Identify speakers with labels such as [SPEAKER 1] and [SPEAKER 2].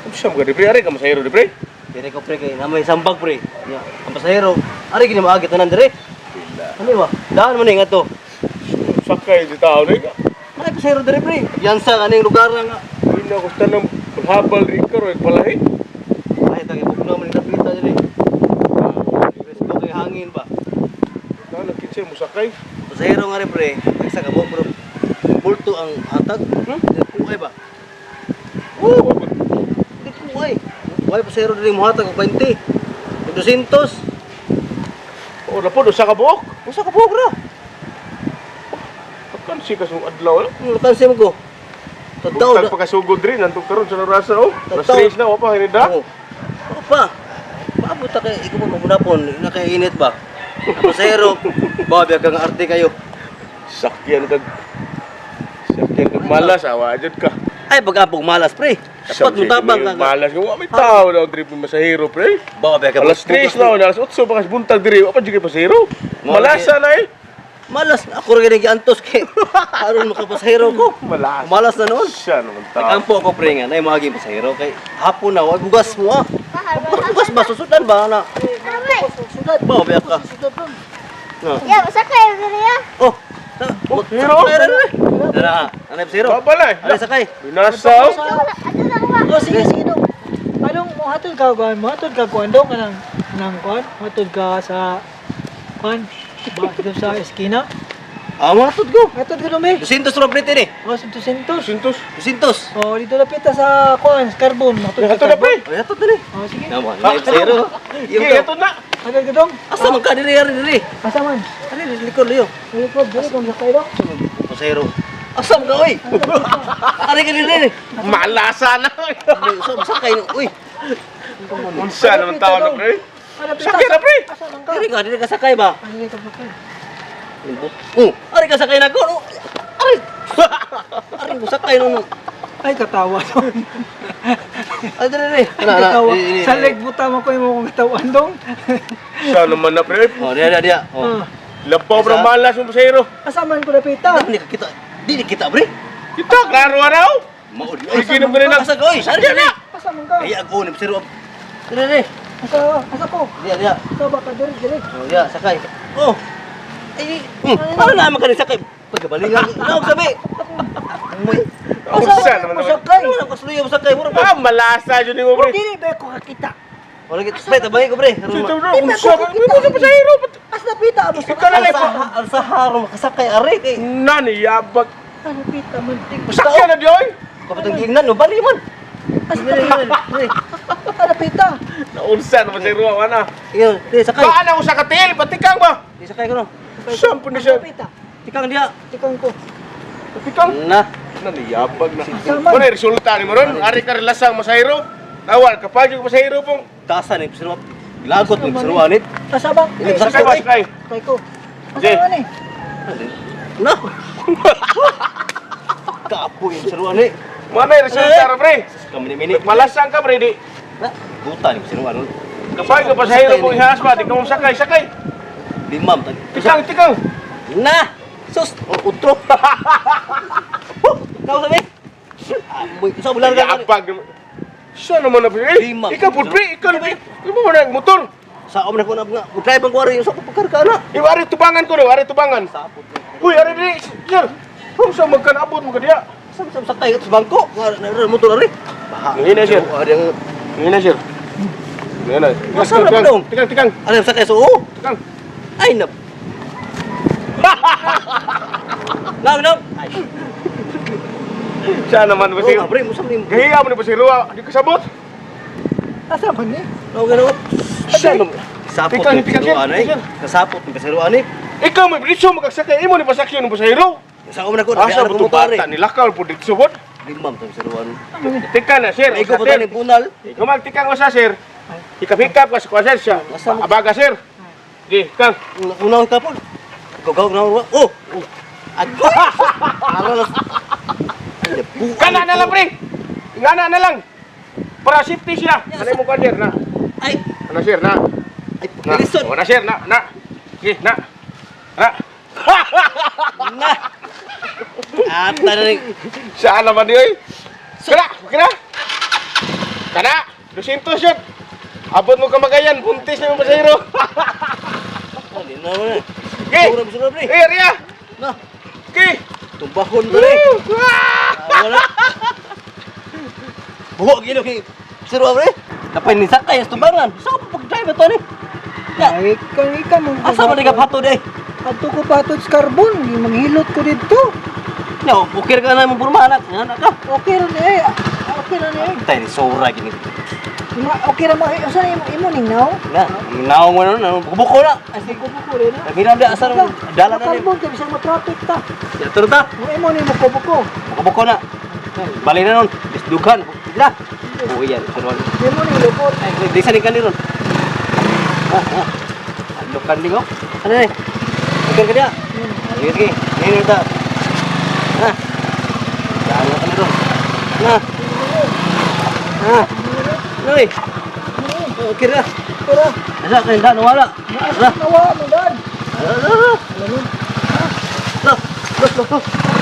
[SPEAKER 1] Unsa mo pre, ari ka masahero di pre?
[SPEAKER 2] Dire ko pre kay na may sambag pre. Nya, ang pasahero, ari gini maagi tanan dire. Ano ba? Daan man ni ngadto.
[SPEAKER 1] Sakay di tao ni.
[SPEAKER 2] May pasahero dire pre. Yansa kaning lugar nga.
[SPEAKER 1] Uy na ko tanong habal ri ka ro palahi.
[SPEAKER 2] Ay tagi bugno man ni pita dire. Presko kay hangin ba.
[SPEAKER 1] Nana kitse mo sakay.
[SPEAKER 2] Pasahero nga rin pre, tagsa ka mo pero bulto ang hatag.
[SPEAKER 1] Hmm?
[SPEAKER 2] Di kuay ba?
[SPEAKER 1] Oh,
[SPEAKER 2] Di kuay. Kuay pasahero diri mo hatag og 20. 200.
[SPEAKER 1] oh, na po usa ka buok.
[SPEAKER 2] Usa ka buok ra.
[SPEAKER 1] Kan si kasong adlaw la.
[SPEAKER 2] Ang lutansi mo ko. Tadtaw
[SPEAKER 1] Tag pagkasugod rin nandung karon sa rasa oh. Alas
[SPEAKER 2] Tadtaw.
[SPEAKER 1] 3 na wa pa hinida.
[SPEAKER 2] Oo. Oo pa. Paabot ta kay ikaw pa mamunapon, nakainit ba? Ang pasahero, ba biya kang arte kayo.
[SPEAKER 1] Sakyan kag malas awa jud ka.
[SPEAKER 2] Ay pag-apog malas pre. Dapat mo tabang ka.
[SPEAKER 1] Malas ka wa may tao na trip ni masahero pre.
[SPEAKER 2] Ba biya ka.
[SPEAKER 1] Alas 3 na alas 8 pa kas buntag diri wa pa jud kay pasahero. Malasa na eh.
[SPEAKER 2] Malas ako ra gani giantos kay aron makapasahero ko.
[SPEAKER 1] Malas.
[SPEAKER 2] Malas na noon.
[SPEAKER 1] Siya naman tao.
[SPEAKER 2] Nag-ampo ako pre nga, nay moagi pasahero kay hapon na wag bugas mo ah. Bugas ba susudan ba na? Sudan ba biya ka? Na.
[SPEAKER 3] Ya, masakay diri ya.
[SPEAKER 2] Oh.
[SPEAKER 1] Oh, hero.
[SPEAKER 2] Dara, anay pasahero.
[SPEAKER 1] Babalay.
[SPEAKER 2] Anay sakay.
[SPEAKER 1] Binasa oh.
[SPEAKER 3] Ato na ba?
[SPEAKER 4] Oh, sige, sige dong. Anong mo hatod ka kuan? Mo hatod ka kuan dong kanang nang kuan? Hatod ka sa kuan ba dito sa eskina?
[SPEAKER 2] Ah, mga tud ko.
[SPEAKER 4] Hatod ka dong eh.
[SPEAKER 2] 200 ra pre ni.
[SPEAKER 4] Oh, sa 200.
[SPEAKER 1] Sintos.
[SPEAKER 2] 200.
[SPEAKER 4] Oh, dito lapit ta sa kuan, carbon. Hatod ka
[SPEAKER 1] Hatod na pre.
[SPEAKER 2] Ay, hatod na ni.
[SPEAKER 4] Oh, sige.
[SPEAKER 2] Naman, anay pasahero.
[SPEAKER 1] Sige, hatod na.
[SPEAKER 4] Hatod ka dong.
[SPEAKER 2] Asa man ka diri ari diri?
[SPEAKER 4] Asa man?
[SPEAKER 2] Ari diri likod liyo.
[SPEAKER 4] Dili ko, dili ko sakay dong.
[SPEAKER 2] Pasahero. Asa man ka oy? Ari ka diri.
[SPEAKER 1] Malasa na.
[SPEAKER 2] So sakay ni uy.
[SPEAKER 1] Unsa naman tao na pre?
[SPEAKER 4] Ano
[SPEAKER 1] Sakay na pre.
[SPEAKER 4] Asa man ka?
[SPEAKER 2] Diri ka sakay ba?
[SPEAKER 4] Ano ka sakay?
[SPEAKER 2] Oh, ari ka sakay na ko. Oh, ari. Ari mo sakay no.
[SPEAKER 4] Ay, katawa dong.
[SPEAKER 2] Ay diri diri.
[SPEAKER 4] Ay, katawa. Sa leg buta mo ko imo kong katawan dong.
[SPEAKER 1] Siya naman na pre.
[SPEAKER 2] Oh, diya diya diya. Oh.
[SPEAKER 4] Ah,
[SPEAKER 1] Labaw bro malas mo pasahero.
[SPEAKER 4] Asa man ko lapita?
[SPEAKER 2] Di kita. Di ni kita bre.
[SPEAKER 1] Kita klaro araw.
[SPEAKER 2] Mao di.
[SPEAKER 1] Ay, ginom ka rin na.
[SPEAKER 2] Asa ka oy? Ari diri.
[SPEAKER 4] Asa man ka?
[SPEAKER 2] Ay ako ni pasahero. Diri diri.
[SPEAKER 4] Asa, asa ko?
[SPEAKER 2] Diya diya.
[SPEAKER 4] Asa ba ka diri diri?
[SPEAKER 2] Oh, diya sakay. Oh. Ay, para naman ka ni sakay. Pagkabalingan, naog sabi. Uy.
[SPEAKER 1] Unsa naman
[SPEAKER 4] mo
[SPEAKER 1] naman.
[SPEAKER 4] sakay?
[SPEAKER 2] Wala ko sluyo sakay mura pa.
[SPEAKER 1] Ah, malasa jud nimo pre.
[SPEAKER 4] Dili ba ko kakita?
[SPEAKER 2] Wala git pre tabay ko pre.
[SPEAKER 1] Sito bro,
[SPEAKER 4] Di ba
[SPEAKER 1] unsa
[SPEAKER 4] ko
[SPEAKER 1] ka? Mo sa pasahero.
[SPEAKER 4] Asa napita mo
[SPEAKER 1] Ikaw na lang po.
[SPEAKER 2] Al saharo makasakay ari kay.
[SPEAKER 1] Nani yabag.
[SPEAKER 4] Ano pita man?
[SPEAKER 1] Sakyan na di oy.
[SPEAKER 2] Kapatang giingnan no bali man.
[SPEAKER 4] Asa napita? Ano pita?
[SPEAKER 1] Naunsa naman sa ruwa ana.
[SPEAKER 2] Iyo, di sakay.
[SPEAKER 1] Baan ako sa katil, patikang ba?
[SPEAKER 2] Di sakay ko no.
[SPEAKER 1] Saan po ni siya?
[SPEAKER 4] Asa pita?
[SPEAKER 2] Tikang diya.
[SPEAKER 4] Tikang ko.
[SPEAKER 1] Patikang.
[SPEAKER 2] Na.
[SPEAKER 1] Nani yabag na.
[SPEAKER 4] Asa man?
[SPEAKER 1] Muna resulta ni mo ron, ari ka relasang masahero. Nawal kapag yung masahero pong.
[SPEAKER 2] Tasa ni pasahero. Lagot ni pasahero anit.
[SPEAKER 4] Asa ba?
[SPEAKER 2] Ay,
[SPEAKER 1] Sakay ba, sakay?
[SPEAKER 4] Sakay ko. Asa
[SPEAKER 1] Sige.
[SPEAKER 4] man eh?
[SPEAKER 2] Na. Kapoy yung pasahero ani.
[SPEAKER 1] Mana yung resulta ra pre?
[SPEAKER 2] Kamini-mini.
[SPEAKER 1] Malasang ka pre di.
[SPEAKER 2] Na. Buta ni pasahero ano.
[SPEAKER 1] Kapag ka pasahero pong ihas ba, di ka mo sakay, sakay.
[SPEAKER 2] Limam tag.
[SPEAKER 1] Tikang, tikang.
[SPEAKER 2] Na. Sus, oh, utro. Huh, Kau sabi? Amoy, sa bulan ka.
[SPEAKER 1] Yabag. Siya naman na pre. Eh,
[SPEAKER 2] Lima.
[SPEAKER 1] Ikaw po pre, ikaw na pre. Ikaw mo na ang motor.
[SPEAKER 2] Sa na ko na nga. Drive ang kuwari yung sa pagkarga na.
[SPEAKER 1] Iba, ari tubangan ko daw, ari tubangan.
[SPEAKER 2] Sapot.
[SPEAKER 1] Uy, ari di, sir. Kung sa magkanabot mo ka diya.
[SPEAKER 2] Sa sa sakay sa bangko. Nga na motor ari. Baha.
[SPEAKER 1] Ngina, sir.
[SPEAKER 2] Ada yang
[SPEAKER 1] Ngayon na, sir. Ngayon na.
[SPEAKER 2] Masa na
[SPEAKER 1] Tikang,
[SPEAKER 2] dong?
[SPEAKER 1] tikang, tikang,
[SPEAKER 2] Ano yung sakay so? Oh.
[SPEAKER 1] tikang.
[SPEAKER 2] Ay na. Lang lang. Ay.
[SPEAKER 1] Siya naman ba
[SPEAKER 2] Oh,
[SPEAKER 1] sir?
[SPEAKER 2] pre, mo sa ni.
[SPEAKER 1] Gahiya mo ni pasahero, ah. Di kasabot.
[SPEAKER 4] Asa man eh?
[SPEAKER 2] No gano.
[SPEAKER 1] Siya naman.
[SPEAKER 2] Sapot
[SPEAKER 1] Tikang,
[SPEAKER 2] ni
[SPEAKER 1] tikang, sir.
[SPEAKER 2] pasahero ani.
[SPEAKER 1] Tikang.
[SPEAKER 2] Kasapot ni pasahero ani.
[SPEAKER 1] Ikaw may bridge mo kagsakay imo ni pasakyon ng pasahero.
[SPEAKER 2] Sa na ko
[SPEAKER 1] Asa
[SPEAKER 2] na
[SPEAKER 1] mo
[SPEAKER 2] ko
[SPEAKER 1] to
[SPEAKER 2] motor ari.
[SPEAKER 1] bata ni lakaw po dito subot.
[SPEAKER 2] Limam to pasahero ani.
[SPEAKER 1] Tika na sir.
[SPEAKER 2] Ay ko
[SPEAKER 1] Usa,
[SPEAKER 2] pa
[SPEAKER 1] sir.
[SPEAKER 2] ni bunal.
[SPEAKER 1] Ikaw magtikang usa sir. Hikap-hikap ka sa kuha sir siya.
[SPEAKER 2] Asa mo-
[SPEAKER 1] Abaga sir. Di, kang.
[SPEAKER 2] Unaw ka po. Gagaw na Oh. Agoy. Ara na.
[SPEAKER 1] Kana na lang pre. Ngana na lang. Para safety siya. Ano mo kuha sir na?
[SPEAKER 2] Ay,
[SPEAKER 1] Ano sir na?
[SPEAKER 2] ay,
[SPEAKER 1] Na.
[SPEAKER 2] lisod.
[SPEAKER 1] O, na sir na na. Sige, na. Na.
[SPEAKER 2] Na. Ata na rin.
[SPEAKER 1] Saan naman di oy? Kira, kira. Kana, 200 yun. Abot mo kamagayan, buntis na yung pasahero.
[SPEAKER 2] Di na mo na.
[SPEAKER 1] Okay.
[SPEAKER 2] Mura mo pre.
[SPEAKER 1] Eh, Ria.
[SPEAKER 2] Na,
[SPEAKER 1] Okay.
[SPEAKER 2] tumbahon to eh.
[SPEAKER 1] Woo! Ah!
[SPEAKER 2] Ah, wala. Buho gino kay Sir pre. Napay ni sakay sa tumbangan. Sa pa pag-drive to ni. Ya,
[SPEAKER 4] Ay, kang ika mo.
[SPEAKER 2] asa man ka pato day?
[SPEAKER 4] Adto ko patod sa carbon, manghilot ko didto.
[SPEAKER 2] Nya, bukir ka na imong porma anak. Anak ka.
[SPEAKER 4] Okay ra ni eh. Okay ra ni eh.
[SPEAKER 2] Tay ni sora gini.
[SPEAKER 4] Okay ra mo eh. Usa na imo imo ning now?
[SPEAKER 2] Na, naong mo na, buko na. Ay, sige.
[SPEAKER 4] Buko rin na.
[SPEAKER 2] Naghiram di asa nang dala na ni.
[SPEAKER 4] Carbon kay bisag ma-traffic ta.
[SPEAKER 2] Ya, turo ta.
[SPEAKER 4] Mo imo ni mo kubuko.
[SPEAKER 2] Buko na. Bali na nun. Isdugan. Bigla. Oo yan. Pero
[SPEAKER 4] Imo ni lupot.
[SPEAKER 2] ay, di sa ni ron. Ah, ah. Lukan din ko. Ano ni? Lukan ka diya. Sige, sige. Ngayon ta. Ha. Daan ka ni ron. Na. Ha. Noy. Okay ra.
[SPEAKER 4] Pero
[SPEAKER 2] Asa kay daan wala.
[SPEAKER 4] nawa mo dan.
[SPEAKER 2] Ala, ala, ala. Ala, ala, ala.